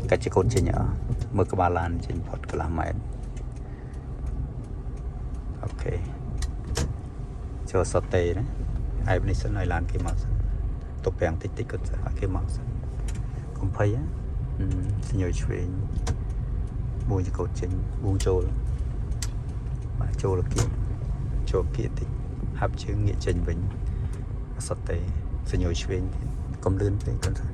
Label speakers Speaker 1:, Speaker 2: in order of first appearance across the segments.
Speaker 1: កាច់ចកូតចេញអស់មើលក្បាលឡានចេញផុតកន្លះម៉ែត្រ OK ចូលសតេណាអែបនេះសិនឲ្យឡានគេមកសិនទុកប្រាំងតិចតិចគាត់ឲ្យគេមកសិនកុំភ័យណាសញ្ញឆ្វេងបួងចកូតចេញបួងចូលបាទចូលគៀកចូលគៀកតិចហាប់ជើងងាកចេញវិញសតេសញ្ញឆ្វេងទៀតកុំលឿនពេកគាត់ថា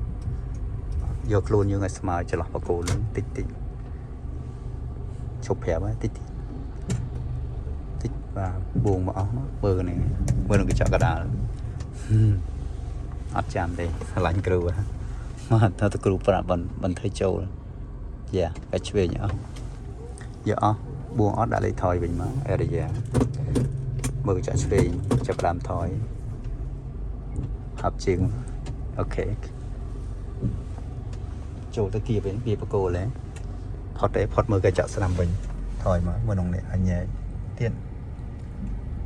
Speaker 1: យកខ្លួនយើងឲ្យស្មើចន្លោះបកគោលនឹងតិចតិចឈប់ប្រាប់ហើយតិចតិច តិចបាទបួងមកអស់មកមើលនេះមើលនឹងកញ្ចក់កដាលអត់ចាំទេស្រឡាញ់គ្រូហ៎មកថាទៅគ្រូប្រាប់បន្បន្ថយចូលយ៉ាកាច់ឆ្វេងអស់យកអស់បួងអត់ដាក់លេខថយវិញមកអរិយាមើលកញ្ចក់ឆ្វេងចាប់ផ្ដើមថយហាប់ជើង OK ចូលទៅគៀបវិញវាបកគោលហ៎ផុតទេផុតមើលកញ្ចក់ស្ដាំវិញថយមកមើលក្នុងនេះអញញែកទៀត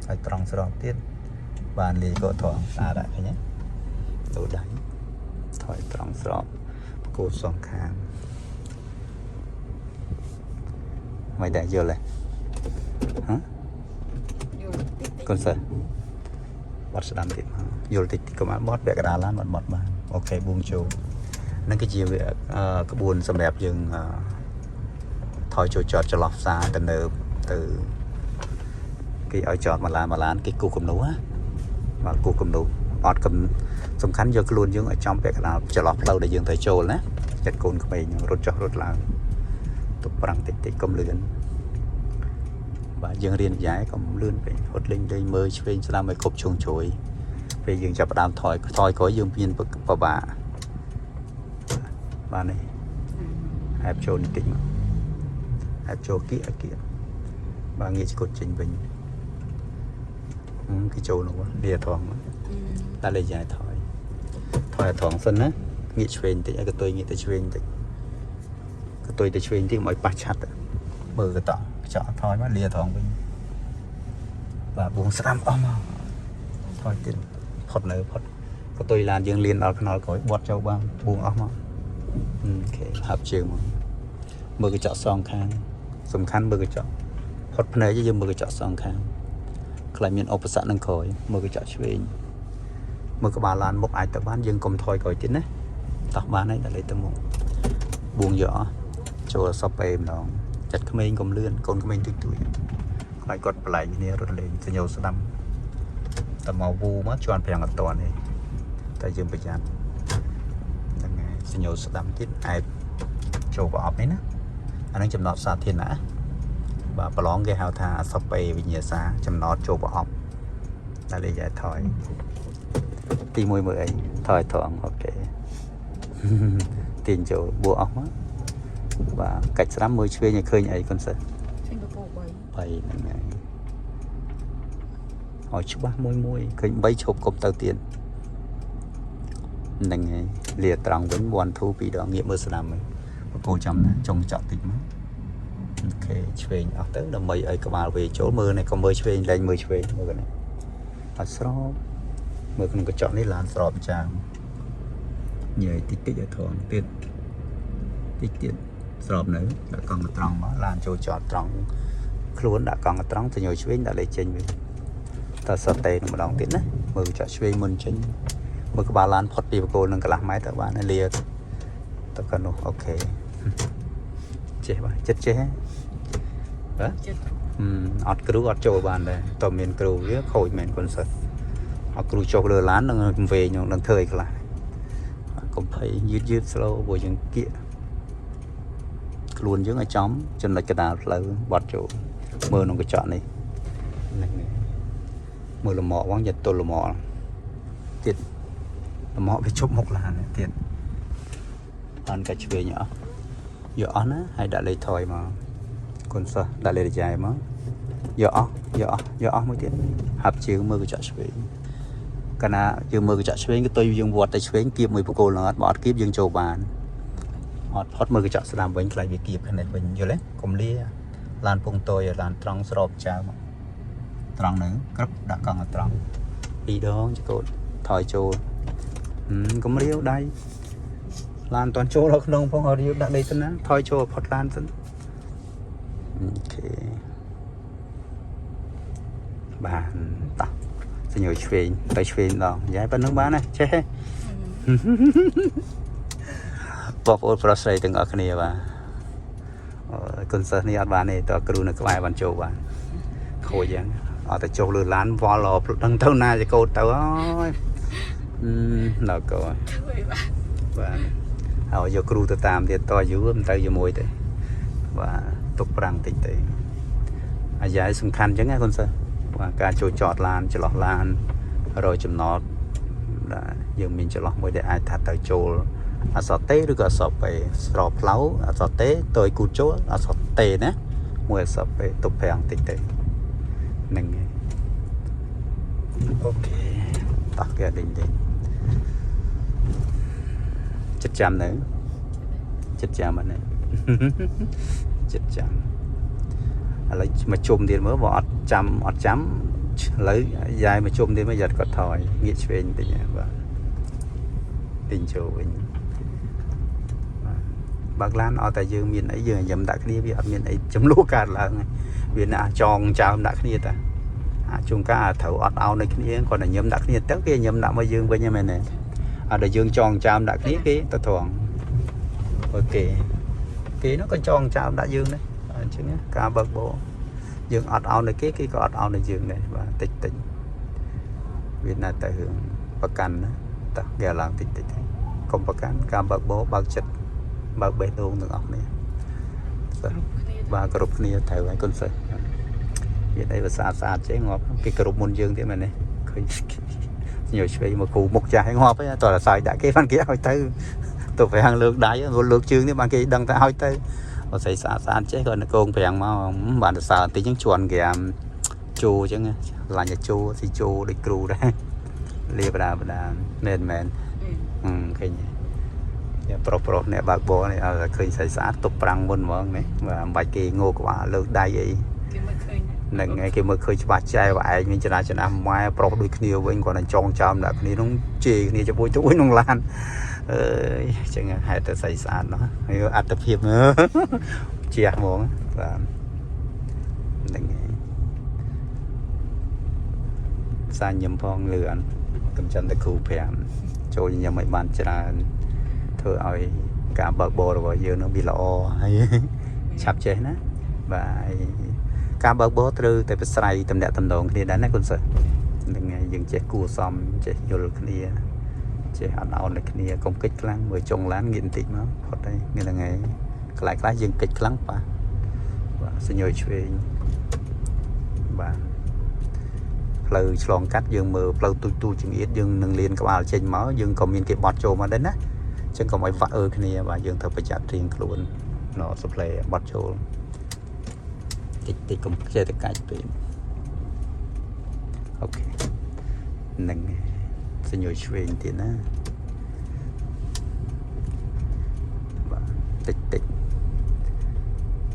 Speaker 1: ឲ្យត្រង់ស្របទៀតបានលាយកត្រង់ស្អាតហើយឃើញទេដូរដៃថយត្រង់ស្របបកគោលសងខាងមិនដែរយល់ទេហ៎
Speaker 2: យល់តិចតិច
Speaker 1: កូនសិស្សបត់ស្ដាំទៀតមកយល់តិចតិចកុំឲ្យបត់ពាក់កណ្ដាលឡានបត់បត់បាន OK បួងចូលហ្នឹងគឺជាវាអឺក្បួនសម្រាប់យើងអឺថយចូលចតចន្លោះផ្សារទៅនៅទៅគេឲ្យចតមួយឡានមួយឡានគេគូសគំនូសណាបាទគូសគំនូសអត់កំសំខាន់យកខ្លួនយើងឲ្យចំពាក់កណ្ដាលចន្លោះផ្លូវដែលយើងត្រូវចូលណាចិត្តកូនក្មេងរត់ចុះរត់ឡើងទុកប្រាំងតិចតិចកុំលឿនបាទយើងរៀនយ៉ាយកុំលឿនពេករត់លេងលេងមើលឆ្វេងស្ដាំឲ្យគ្រប់ជ្រុងជ្រោយពេលយើងចាប់ផ្ដើមថយថយក្រោយយើងមានពិបាកបាទនេះហែបចូលនេះតិចមកហែបចូលគៀកឲ្យគៀកបាទងាកឆ្កត់ចេញវិញហឹមគេចូលនោះវាថងតែលេយ៉ាថយថយឲ្យថងសិនណាងាកឆ្វេងតិចឲ្យកតុយងាកទៅឆ្វេងតិចកតុយទៅឆ្វេងតិចកុំឲ្យប៉ះឆាត់មើលកតក់កញ្ចក់ថយមកលាថងវិញបាទបួងស្ដាំអស់មកថយទៀតផុតនៅផុតកតុយឡានយើងលៀនដល់ខ្នល់ក្រោយបត់ចូលបានបួងអស់មក OK ហាប់ជើងមកមើលកញ្ចក់សងខាងសំខាន់មើលកញ្ចក់ផុតភ្នែកយើងមើលកញ្ចក់សងខាងខ្លាចមានឧបសគ្គនឹងក្រោយមើលកញ្ចក់ឆ្វេងមើលក្បាលឡានមុខអាចទៅបានយើងកុំថយក្រោយទៀតណាតោះបានហើយដល់លេខទៅមុខបួងយកអស់ចូលសពអេម្ដងចិត្តក្មេងកុំលឿនកូនក្មេងទុយទុយខ្លាចគាត់ប្រឡែងគ្នារត់លេងសញ្ញោស្ដាំតែមកវូមកជន់ប្រាំងអត់តនេះតែយើងប្រយ័ត្នហ្នឹងហើយសញ្ញោស្ដាំទៀតអែបចូលប្រអប់នេះណាអាហ្នឹងចំណតសាធារណៈបាទប្រឡងគេហៅថាអសពេវិញ្ញាសាចំណតចូលប្រអប់តែលេខឲ្យថយទី1មើលអីថយថង OK ទាញចូលបួអស់មកបាទកាច់ស្ដាំមើលឆ្វេងឲ្យឃើញអីកូនសិស្ស
Speaker 2: ចេញបកគោ3
Speaker 1: 3ហ្នឹងហើយឲ្យច្បាស់មួយមួយឃើញ3ឈប់គប់ទៅទៀតហ្នឹងហើយលាត្រង់វិញ1 2 2ដងងាកមើលស្ដាំហ្នឹងបកគោចាំណាចុងចក់តិចមក OK ឆ្វេងអស់ទៅដើម្បីឲ្យក្បាលវេចូលមើលនេះកុំមើលឆ្វេងលែងមើលឆ្វេងមើលនេះឲ្យស្របមើលក្នុងកញ្ចក់នេះឡានស្របចាមញ៉ៃតិចតិចឲ្យថងទៀតតិចទៀតស្របនៅដាក់កង់ទៅត្រង់មកឡានចូលចតត្រង់ខ្លួនដាក់កង់ទៅត្រង់ទៅញយឆ្វេងដាក់លេខចេញវិញតើសតេនឹងម្ដងទៀតណាមើលកញ្ចក់ឆ្វេងមុនចេញមើលក្បាលឡានផុតពីបកគោលនឹងកន្លះម៉ែត្រទៅបានហើយលាទៅកនោះ OK ចេះបាទចិត្តចេះហ៎បាទ
Speaker 2: ចិត្ត
Speaker 1: ហឹមអត់គ្រូអត់ចូលបានដែរតើមានគ្រូវាខូចមែនកូនសិស្សអត់គ្រូចុះលើឡាននឹងវែងនឹងធ្វើអីខ្លះកុំភ័យយឺតយឺត slow ព្រោះយើងគៀកខ្លួនយើងឲ្យចំចំណុចកណ្ដាលផ្លូវបត់ចូលមើលក្នុងកញ្ចក់នេះហ្នឹងហើយមើលលម៉កហ្នឹងយ៉ាទល់លម៉កទៀតលម៉កវាជប់មុខឡាននេះទៀតបានកាច់ឆ្វេងអស់យកអស់ណាហើយដាក់លេខថយមកកូនសិស្សដាក់លេខរយ៉ែមក យកអស់យកអស់យកអស់មួយទៀតហាប់ជើងមើលកញ្ចក់ឆ្វេងកាលណាយើងមើលកញ្ចក់ឆ្វេងក៏ទុយយើងវត្តទៅឆ្វេងគៀបមួយបកគោលហ្នឹងអត់បើអត់គៀបយើងចូលបានអត់ផុតមើលកញ្ចក់ស្ដាំវិញខ្លាចវាគៀបខាងនេះវិញយល់ទេកុំលាឡានពងតយឡានត្រង់ស្របចៅមកត្រង់ហ្នឹងក្រឹបដាក់កង់ឲ្យត្រង់ពីរដងចកូតថយចូលហឹមកុំរាវដៃ ឡានមិនតាន់ចូលដល់ក្នុងផងអត់យកដាក់ដីសិនណាថយចូលផុតឡានសិន OK បានតោះសញ្ញឆ្វេងទៅឆ្វេងដងយ៉ាយប៉ុណ្្នឹងបានណាចេះហេ បងប្អូនប្រុសស្រីទាំងអស់គ្នាបាទអឺគុណសិស្សនេះអត់បានទេតើគ្រូនៅក្បែរបានចូលបានខូចយ៉ាងអត់តែចុះលើឡានវល់អត់ដឹងទៅណាចកោតទៅអើយអឺដល់កោ
Speaker 2: ធ្វើបាទ
Speaker 1: បាទហើយយកគ្រូទៅតាមទៀតតយូរមិនទៅជាមួយទេបាទទុកប្រាំងតិចទៅអាយ៉ាយសំខាន់អញ្ចឹងណាគុណសិស្សបាទការចូលចតឡានចន្លោះឡានរយចំណតបាទយើងមានចន្លោះមួយដែលអាចថាទៅចូលអក្សរតេឬក៏អក្សរពេស្របផ្លូវអក្សរតេទៅឲ្យគូចូលអក្សរតេណាមួយអក្សរពេទុកប្រាំងតិចទៅហ្នឹងហើយ OK តោះគេដេញដេញចិត្តចាំនៅចិត្តចាំអត់នៅ ចិត្តចាំឥឡូវមកជុំទៀតមើលបើអត់ចាំអត់ចាំឥឡូវយាយមកជុំទៀតមើលយ៉ាត់គាត់ថយងាកឆ្វេងបន្តិចណាបាទទិញចូលវិញបាទបើកឡានអត់តែយើងមានអីយើងញញឹមដាក់គ្នាវាអត់មានអីចំនួនកើតឡើងទេវាណាចងចើមដាក់គ្នាតាអាចុងកាលត្រូវអត់អោននៅគ្នាគាត់តែញញឹមដាក់គ្នាទៅគេញញឹមដាក់មកយើងវិញហ្នឹងមែនទេអត់តែយើងចងចើមដាក់គ្នាគេទៅត្រង់ OK គេនោះក៏ចងចើមដាក់យើងដែរអញ្ចឹងណាការបើកបរយើងអត់អោននៅគេគេក៏អត់អោននៅយើងដែរបាទតិចតិចវាណាតែរឿងប្រកាន់ណាតោះគេឡើងតិចតិចទៅកុំប្រកាន់ការបើកបរបើកចិត្តបើកបេះដូងទាំងអស់គ្នាសិស្ស
Speaker 2: គ្រប់គ្នា
Speaker 1: បាទគ្រប់គ្នាត្រូវហើយកូនសិស្សមានអីបើស្អាតស្អាតចេះងាប់គេគ្រប់មុនយើងទៀតមែនទេឃើញញើឆ្វេងមកគ្រូមុខចាស់ឲ្យងាប់ហ្នឹងតើសើចដាក់គេបានគេឲ្យទៅទៅប្រាំងលើកដៃលើកជើងនេះបានគេដឹងថាឲ្យទៅបើស្អីស្អាតស្អាតចេះគាត់នៅកងប្រាំងមកបានសរសើរបន្តិចហ្នឹងជន់ក្រាមជោអញ្ចឹងឡាញ់ជោស៊ីជោដូចគ្រូដែរលាបដាបដាមែនមែន អឺឃើញទេប្រុសប្រុសអ្នកបើកបរនេះឲ្យតែឃើញស្អីស្អាតទប់ប្រាំងមុនហ្មងនេះបាទមិនបាច់គេងោក្បាលលើកដៃអី
Speaker 2: គេមើលឃើញ
Speaker 1: ហ្នឹងហើយគេមើលឃើញច្បាស់ចែវឯងមានចរាចរណ៍ម៉ែប្រុសដូចគ្នាវិញគាត់តែចងចោមដាក់គ្នានោះជេរគ្នាជាមួយទៅក្នុងឡានអើយអញ្ចឹងហេតុតែស្អីស្អាតណោះហើយអត្តភាព ជះហ្មងបាទហ្នឹងហើយសាញឹមផងលឿនកំចិនតែគ្រូ5ចូលញញឹមឲ្យបានច្រើនធ្វើឲ្យការបើកបររបស់យើងនឹងវាល្អហើយ ឆាប់ចេះណាបាទហើយការបើកបរត្រូវតែប្រស្រ័យតំណាក់តំណងគ្នាដែរណាគុណសិស្សហ្នឹងហើយយើងចេះគួសមចេះយល់គ្នាចេះអត់ឱនឲ្យគ្នាកុំកិច្ចខ្លាំងមើលចុងឡានងាកបន្តិចមកផុតហើយហ្នឹងហើយកន្លែងខ្លះយើងកិច្ចខ្លាំងប៉ះបាទសញ្ញឆ្វេងបាទផ្លូវឆ្លងកាត់យើងមើលផ្លូវទូចទូចចង្អៀតយើងនឹងលៀនក្បាលចេញមកយើងក៏មានគេបត់ចូលមកដែរណាអញ្ចឹងកុំឲ្យវាក់អើគ្នាបាទយើងត្រូវប្រយ័ត្នរៀងខ្លួនណសុផ្លេបត់ចូលតិចតិចកុំចេះតែកាច់ពេក OK ហ្នឹងសញ្ញឆ្វេងទៀតណាបាទតិចតិច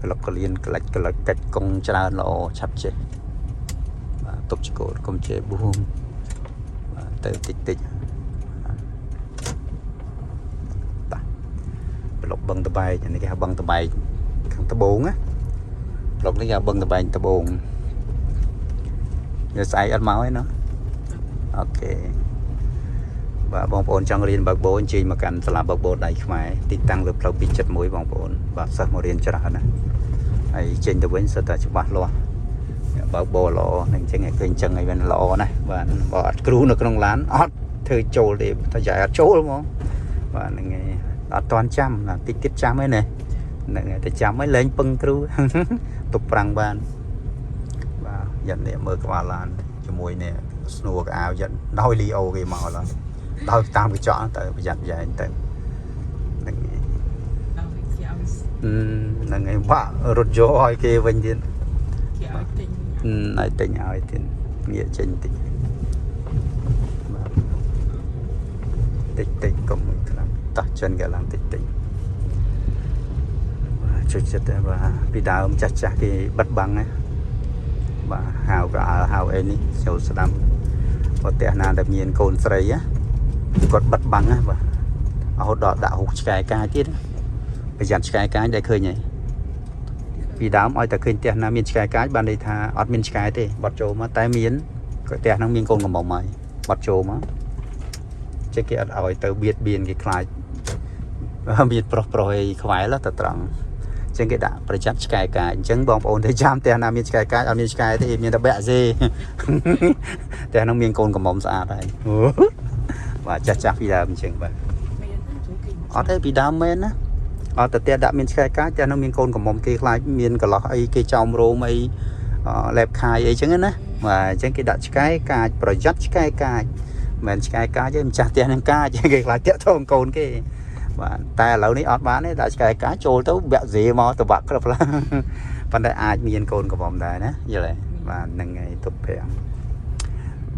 Speaker 1: ក្លុកកលៀនកលាច់ក្លិចកាច់កងច្រើនល្អឆាប់ចេះបាទទប់ឆ្កូតកុំចេះបួងបាទទៅតិចតិចបាទប្លុកបឹងតបែកនេះគេហៅបឹងតបែកខាងត្បូងណាប្លុកនេះគេហៅបឹងតបែកត្បូងយកស្អែកអត់មកទេណោះ OK បាទបងប្អូនចង់រៀនបើកបរអញ្ជើញមកកាន់សាលាបើកបរដៃខ្មែរទីតាំងលើផ្លូវ271បងប្អូនបាទសិស្សមករៀនច្រើនណាស់ហើយចេញទៅវិញសិតតែច្បាស់លាស់បើកបរល្អនឹងអញ្ចឹងឲ្យឃើញអញ្ចឹងឲ្យវាល្អណាស់បាទបើអត់គ្រូនៅក្នុងឡានអត់ធ្វើចូលទេតែយាយអត់ចូលហ្មងបាទហ្នឹងហើយអត់តាន់ចាំណាតិចទៀតចាំហើយណាហ្នឹងហើយតែចាំហើយលែងពឹងគ្រូ ទុកប្រាំងបានបាទយ៉ាត់នេះមើលក្បាលឡានជាមួយនេះស្នួរកៅអៅយ៉ាត់ដោយលីអូគេមកឡើយដោយតាមកញ្ចក់ទៅប្រយ័ត្នប្រយែងទៅហ្នឹងហើយ
Speaker 2: ដល់គេឲ្យ
Speaker 1: អឺហ្នឹងហើយបាក់រត់យកឲ្យគេវិញទៀត
Speaker 2: គេឲ្យទិញ
Speaker 1: អឺឲ្យទិញឲ្យទៀតងាកចេញតិចបាទតិចតិចកុំមួយខ្លាំងតោះចិនគេឡើងតិចតិចបាទជួយចិត្តដែរបាទពីដើមចាស់ចាស់គេបិទបាំងណាបាទហៅក៏អើហៅអីនេះចូលស្ដាំប្រទេសណាដែលមានកូនស្រីណាគាត់បិទបាំងណាបាទ រហូតដល់ដាក់រូបឆ្កែកាយទៀតប្រយ័ត្នឆ្កែកាយដែលឃើញហើយពីដើមឲ្យតែឃើញផ្ទះណាមានឆ្កែកាយបានន័យថាអត់មានឆ្កែទេបត់ចូលមកតែមានក៏ផ្ទះហ្នឹងមានកូនកំមុំហើយបត់ចូលមកចេះគេអត់ឲ្យទៅបៀតបៀនគេខ្លាចមានប្រុសប្រុសអីខ្វែលទៅត្រង់អញ្ចឹងគេដាក់ប្រយ័ត្នឆ្កែកាយអញ្ចឹងបងប្អូនទៅចាំផ្ទះណាមានឆ្កែកាយអត់មានឆ្កែទេមានតែបាក់ទេ ផ្ទះហ្នឹងមានកូនកំមុំស្អាតហើយបាទចាស់ចាស់ពីដើមអញ្ចឹងបាទ
Speaker 2: មានហ្នឹងជួយគេ
Speaker 1: អត់ទេពីដើមមែនណាអត់តែផ្ទះដាក់មានឆ្កែកាចផ្ទះនោះមានកូនកំមុំគេខ្លាចមានកន្លោះអីគេចោមរោមអីលែបខាយអីចឹងណាបាទអញ្ចឹងគេដាក់ឆ្កែកាចប្រយ័ត្នឆ្កែកាចមិនមែនឆ្កែកាចទេម្ចាស់ផ្ទះនឹងកាចគេខ្លាចតាក់ទងកូនគេបាទតែឥឡូវនេះអត់បានទេដាក់ឆ្កែកាចចូលទៅបាក់សេមកតបាក់ក្រឹបឡាប៉ុន្តែអាចមានកូនកំមុំដែរណាយល់ទេបាទហ្នឹងហើយទុកប្រាំង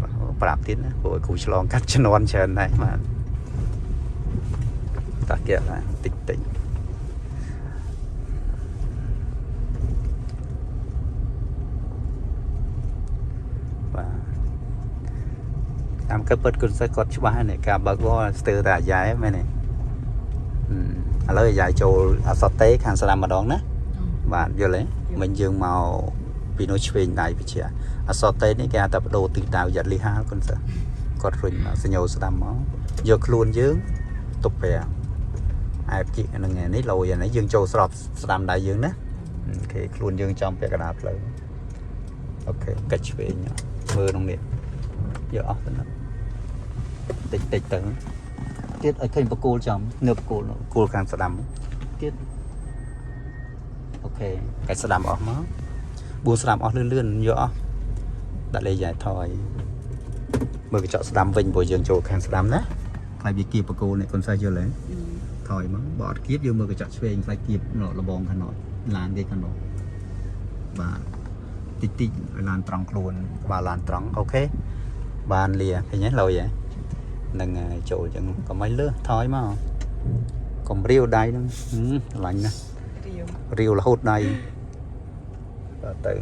Speaker 1: បាទប្រាប់ទៀតណាព្រោះគ្រូឆ្លងកាត់ជំនាន់ច្រើនដែរបាទតាគេដែរតិចតិច បាទតាមការពិតគុណសិស្សគាត់ច្បាស់ហើយនេះការបើកបរស្ទើរតែអាយ៉ែមែនទេហឹមឥឡូវអាយ៉ែចូលអសតទេខាងស្ដាំម្ដងណាបាទយល់ទេមិញយើងមកពីនោះឆ្វេងដៃវិជ្ជាអសតទេនេះគេហៅថាបដូរទិសដៅយ៉ាត់លីហាលគុណសិស្សគាត់រុញមកសញ្ញោស្ដាំមកយកខ្លួនយើងទុកប្រាំងអែបជីកហ្នឹងឯនេះលយអានេះយើងចូលស្របស្ដាំដៃយើងណាអូខេខ្លួនយើងចំពាក់កណ្ដាលផ្លូវអូខេកាច់ឆ្វេងមើលក្នុងនេះយកអស់ទៅណាតិចតិចទៅទៀតឲ្យឃើញបកគោលចំនៅបកគោលនោះបកគោលខាងស្ដាំទៀតអូខេកាច់ស្ដាំអស់មកបួនស្ដាំអស់លឿនលឿនយកអស់ដាក់លេខយ៉ាថយមើលកញ្ចក់ស្ដាំវិញព្រោះយើងចូលខាងស្ដាំណាខ្លាចវាគៀបបកគោលនេះកូនសិស្សយល់ទេថយមកបើអត់គៀបយើងមើលកញ្ចក់ឆ្វេងខ្លាចគៀបនៅលបងខាងនោះឡានគេខាងនោះបាទតិចតិចឲ្យឡានត្រង់ខ្លួនក្បាលឡានត្រង់អូខេបានលាឃើញទេលយហ៎នឹងហើយចូលអញ្ចឹងកុំឲ្យលើសថយមកកុំរាវដៃហ្នឹងហឹមស្រឡាញ់ណាស់
Speaker 2: រាវ
Speaker 1: រាវរហូតដៃបាទទៅ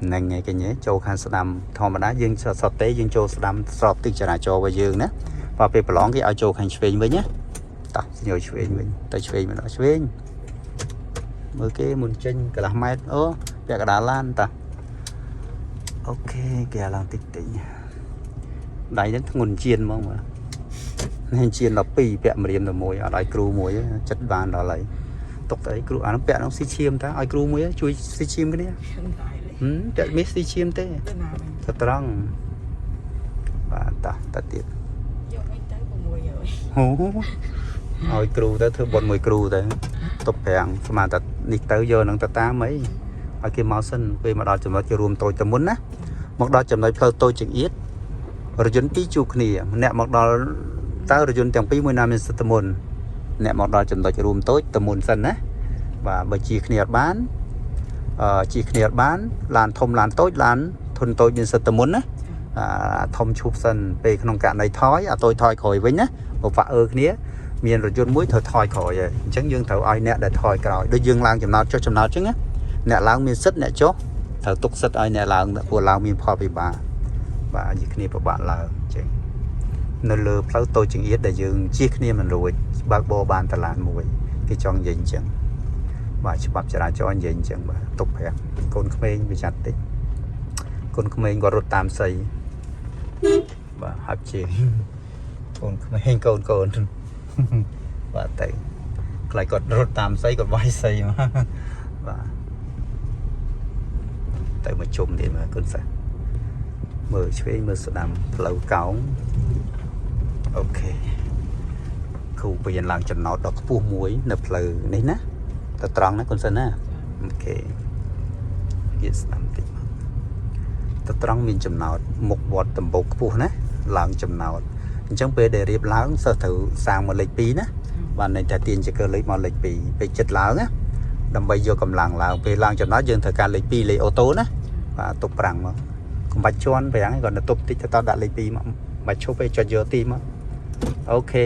Speaker 1: ហ្នឹងហើយកញ្ញាចូលខាងស្ដាំធម្មតាយើងសតទេយើងចូលស្ដាំស្របទិសចរាចរណ៍របស់យើងណាបើពេលប្រឡងគេឲ្យចូលខាងឆ្វេងវិញណាតោះសញ្ញោឆ្វេងវិញទៅឆ្វេងមកដល់ឆ្វេងមើលគេមុនចេញកន្លះម៉ែត្រអូពាក់កណ្ដាលឡានតោះអូខេគេឲ្យឡើងតិចតិចដៃហ្នឹងធ្ងន់ជានហ្មងបាទនេះជាន12ពាក់ម្រាមតែមួយអត់ឲ្យគ្រូមួយទេចិត្តបានដល់ហើយទុកទៅអីគ្រូអានោះពាក់នោះស៊ីឈាមតាឲ្យគ្រូមួយជួយស៊ីឈាមគ្នា
Speaker 2: ខឹងដៃលេ
Speaker 1: ហឹមពាក់មាសស៊ីឈាមទេ
Speaker 2: ទៅណាវិញ
Speaker 1: ទៅត្រង់បាទតោះតទៀត
Speaker 2: យកអីទៅ600
Speaker 1: ហូឲ្យគ្រូទៅធ្វើបុណ្យមួយគ្រូទៅទុកប្រាំងស្មានតែនេះទៅយកនឹងទៅតាមអីឲ្យគេមកសិនពេលមកដល់ចំណុចគេរួមតូចទៅមុនណាមកដល់ចំណុចផ្លូវតូចចង្អៀតរថយន្តពីរជួបគ្នាម្នាក់មកដល់តើរថយន្តទាំងពីរមួយណាមានសិទ្ធិមុនអ្នកមកដល់ចំណុចរួមតូចទៅមុនសិនណាបាទបើជាគ្នាអត់បានជាគ្នាអត់បានឡានធំឡានតូចឡានធុនតូចមានសិទ្ធិមុនណាអាធំឈប់សិនពេលក្នុងករណីថយអាតូចថយក្រោយវិញណាបើហ្វាក់អឺគ្នាមានរថយន្តមួយត្រូវថយក្រោយហើយអញ្ចឹងយើងត្រូវឲ្យអ្នកដែលថយក្រោយដូចយើងឡើងចំណោតចុះចំណោតអញ្ចឹងណាអ្នកឡើងមានសិទ្ធិអ្នកចុះត្រូវទុកសិទ្ធិឲ្យអ្នកឡើងព្រោះឡើងមានផលវិបាកបាទនិយាយគ្នាពិបាកឡើងអញ្ចឹងនៅលើផ្លូវតូចចង្អៀតដែលយើងជៀសគ្នាមិនរួចបើកបរបានតឡានមួយគេចង់និយាយអញ្ចឹងបាទច្បាប់ចរាចរណ៍និយាយអញ្ចឹងបាទទុកប្រាំងកូនក្មេងវាចាត់តិចកូនក្មេងគាត់រត់តាមសីបាទហាប់ជាងកូនក្មេងកូនកូន បាទទៅខ្លាចគាត់រត់តាមសីគាត់វាយសីមកបាទទៅមកជុំទៀតមើលគុណសិស្សមើលឆ្វេងមើលស្ដាំផ្លូវកោងអូខេគ្រូបរៀនឡើងចំណោតដ៏ខ្ពស់មួយ នៅផ្លូវនេះណាទៅត្រង់ណាគុណសិស្សណាអូខេទៀតស្ដាំតិចមកទៅត្រង់មានចំណោតមុខវត្តដំបូកខ្ពស់ណាឡើងចំណោតអញ្ចឹងពេលដែលរៀបឡើងសិស្សត្រូវសាងមកលេខ2ណា បាទន័យថាទាញចង្កឹះលេខមកលេខ2ពេលចិត្តឡើងណាដើម្បីយកកម្លាំងឡើងពេលឡើងចំណោតយើងត្រូវការលេខ2លេខអូតូណាបាទទប់ប្រាំងមកកុំបាច់ជន់ប្រាំងឯងគាត់ទៅទប់តិចទៅតដាក់លេខ2មកបាច់ឈប់ទេចុចយកទីមកអូខេ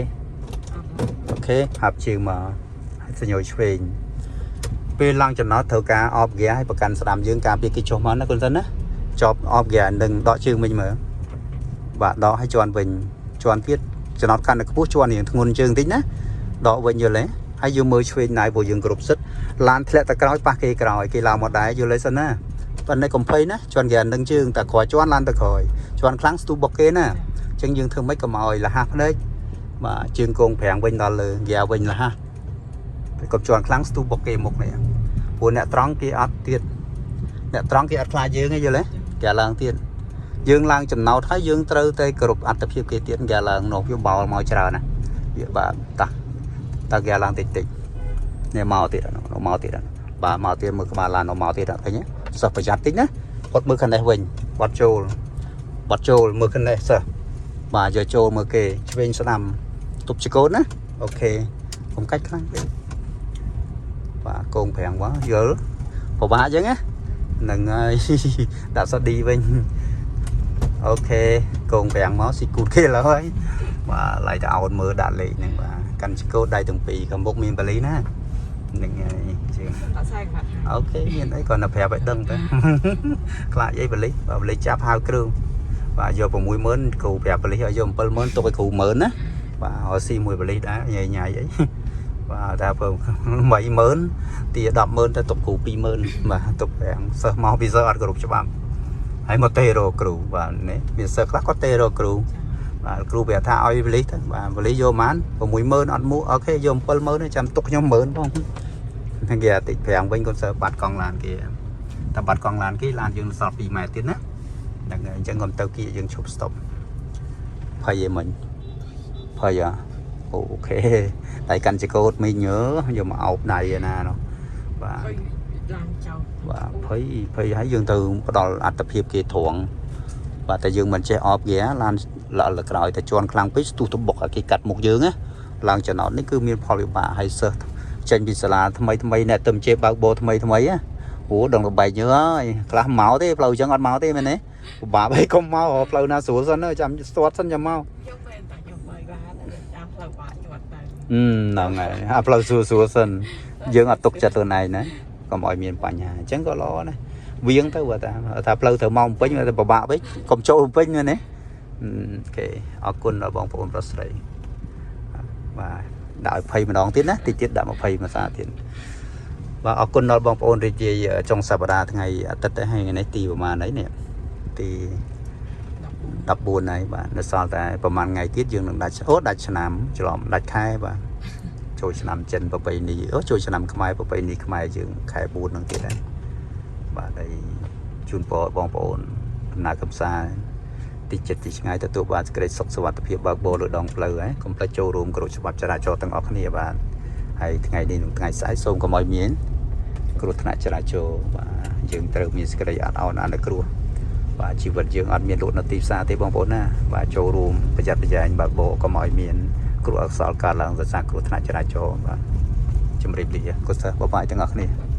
Speaker 1: អូខេហាប់ជើងមកហើយសញ្ញោឆ្វេងពេលឡើងចំណោតត្រូវការអបហ្គាឲ្យប្រកាន់ស្ដាំយើងការពារគេចុះមកណាគុណសិនណាជាប់អបហ្គានឹងដកជើងវិញមើលបាទដកឲ្យជន់វិញជន់ទៀត ចំណោតកាន់តែខ្ពស់ជាន់រៀងធ្ងន់ជើងតិចណាដកវិញយល់ទេហើយយើងមើលឆ្វេងណៃព្រោះយើងគ្រប់សិទ្ធឡានធ្លាក់ទៅក្រោយប៉ះគេក្រោយគេឡើងមកដែរយល់ទេសិនណាប៉ុន្តែកំភៃណាជាន់គេអានឹងជើងតែក្រោយជាន់ឡានទៅក្រោយជាន់ខ្លាំងស្ទុះបុកគេណាអញ្ចឹងយើងធ្វើម៉េចកុំឲ្យលះភ្នែកបាទជើងកងប្រាំងវិញដល់លើហ្គាវិញលះតែកុំជាន់ខ្លាំងស្ទុះបុកគេមុខនេះព្រោះអ្នកត្រង់គេអត់ទៀតអ្នកត្រង់គេអត់ខ្លាចយើងទេយល់ទេគេឡើងទៀតយើងឡើងចំណោតហើយយើងត្រូវតែគោរពអត្តភាពគេទៀតគេឡើងនោះវាបោលមកច្រើនណាវាបាទតោះតើគេឡើងតិចតិចនេះមកទៀតមកទៀតបាទមកទៀតមើលក្បាលឡានមកទៀតឃើញទេសិស្សប្រយ័ត្នតិចណាគាត់មើលខាងនេះវិញបាត់ចូលបាត់ចូលមើលខាងនេះសិស្សបាទយកចូលមើលគេឆ្វេងស្ដាំទប់ចកូនណាOK កុំកាច់ខ្លាំងពេកបាទកងប្រាំងមកយល់ពិបាកអញ្ចឹងណាហ្នឹងហើយ ដាក់សឌីវិញ OK កងប្រាំងមកស៊ីគូតគេឡើយបាទឡៃទៅអោនមើលដាក់លេខហ្នឹងបាទកាន់ចកូតដៃទាំងពីរខាងមុខមានបលីណាហ្នឹងហើយជាង
Speaker 2: អត់ខ្សែក្បាត់
Speaker 1: OK មានអីគ្រាន់តែប្រាប់ឲ្យដឹងទៅ ខ្លាចអីបលិសបាទបលិសចាប់ហៅគ្រឿងបាទយក60000គ្រូប្រាប់បលិសឲ្យយក70000ទុកឲ្យគ្រូ10000ណាបាទរកស៊ីមួយបលិសដែរញ៉ៃញ៉ៃអី បាទតែពើ80000ទា100,000ទៅទុកគ្រូ20000បាទទុកប្រាំងសិស្សមកពីសិស្សអត់គ្រប់ច្បាប់ហើយមកទេរកគ្រូបាទនេះមានសិស្សខ្លះគាត់ទេរកគ្រូបាទគ្រូប្រាប់ថាឲ្យបលិសទៅបាទបលិសយកប៉ុន្មាន60000អត់មួ OK យក70000ចាំទុកខ្ញុំ10000ផងគេអាតិចប្រាំងវិញគាត់សិស្សបាត់កង់ឡានគេតែបាត់កង់ឡានគេឡានយើងសល់2ម៉ែត្រទៀតណាហ្នឹងហើយអញ្ចឹងកុំទៅគៀកយើងឈប់ stop ភ័យឯមិញភ័យអា OK ដៃកាន់ចកោតមីញើយកមកអោបដៃឯណានោះបាទ
Speaker 2: ឃើញឡើងចោល
Speaker 1: បាទភ័យភ័យហើយយើងទៅផ្ដល់អត្តភាពគេត្រង់បាទតែយើងមិនចេះអបគេឡានល្អលើក្រោយតែជន់ខ្លាំងពេកស្ទុះទៅបុកឲ្យគេកាត់មុខយើងណាឡើងចំណោតនេះគឺមានផលវិបាកហើយសិស្សចេញពីសាលាថ្មីថ្មីអ្នកទៅជេបើកបោថ្មីថ្មីណាអូដឹងលបែកយើហើយខ្លះមកទេផ្លូវអញ្ចឹងអត់មកទេមែនទេពិបាកអីកុំមកផ្លូវណាស្រួលសិនចាំស្ទាត់សិនចាំមក
Speaker 2: ខ្ញុំមែនតែខ្ញុំបាយបានតាមផ្លូវបាក់ជាប់ទៅ
Speaker 1: ហ្នឹងហើយអាផ្លូវស្រួលស្រួលសិនយើងអត់ទុកចិត្តខ្លួនឯងណាកុំឲ្យមានបញ្ហាអញ្ចឹងក៏ល្អដែរវៀងទៅបើថាថាផ្លូវត្រូវមកពេញតែពិបាកពេកកុំចូលពេញមែនទេ OK អរគុណដល់បងប្អូនប្រុសស្រីបាទដាក់ឲ្យ20ម្ដងទៀតណាតិចទៀតដាក់20មួយសារទៀតបាទអរគុណដល់បងប្អូនរីករាយចុងសប្តាហ៍ថ្ងៃអាទិត្យទៅហើយថ្ងៃនេះទីប្រហែលហើយនេះទី14ហើយបាទនៅសល់តែប្រហែលថ្ងៃទៀតយើងនឹងដាច់អូដាច់ឆ្នាំច្រឡំដាច់ខែបាទចូលឆ្នាំចិនប្រពៃណីអូចូលឆ្នាំខ្មែរប្រពៃណីខ្មែរយើងខែ4នឹងទៀតហើយបាទហើយជូនពរបងប្អូនដំណើរកំសាន្តទីចិត្តទីឆ្ងាយទទួលបានសេចក្តីសុខសុវត្ថិភាពបើកបរលើដងផ្លូវហើយកុំភ្លេចចូលរួមគោរពច្បាប់ចរាចរណ៍ទាំងអស់គ្នាបាទហើយថ្ងៃនេះនិងថ្ងៃស្អែកសូមកុំឲ្យមានគ្រោះថ្នាក់ចរាចរណ៍បាទយើងត្រូវមានសេចក្តីអត់ឱនអនុគ្រោះបាទជីវិតយើងអត់មានលក់នៅទីផ្សារទេបងប្អូនណាបាទចូលរួមប្រយ័ត្នប្រយែងបើកបរកុំឲ្យមានគ្រោះអកុសលកើតឡើងដោយសារគ្រោះថ្នាក់ចរាចរណ៍បាទជម្រាបលាគុណសិស្សបបាយទាំងអស់គ្នា។